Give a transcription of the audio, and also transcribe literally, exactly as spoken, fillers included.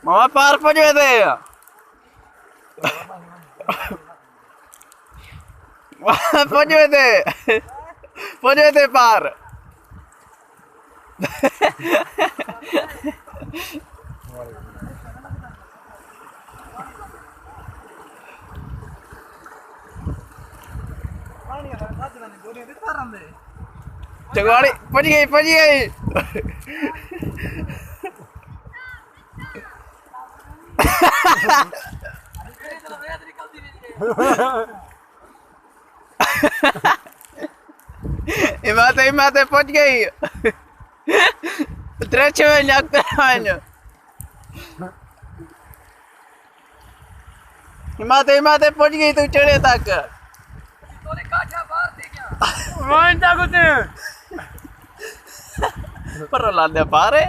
ماما پار پڄ ویندے۔ پڄ ویندے۔ پڄ ویندے پار۔ چنگواڑی پڄ ڳئی، پڄ ڳئی۔ اماتے، اماتے پڄ ڳئی۔ تریچھے ونڄ، اڳتے ونڄ۔ اماتے، اماتے پڄ ڳئی توں چڑھے تک۔ ونڄ تک اتنے۔ پر لاندے پارے۔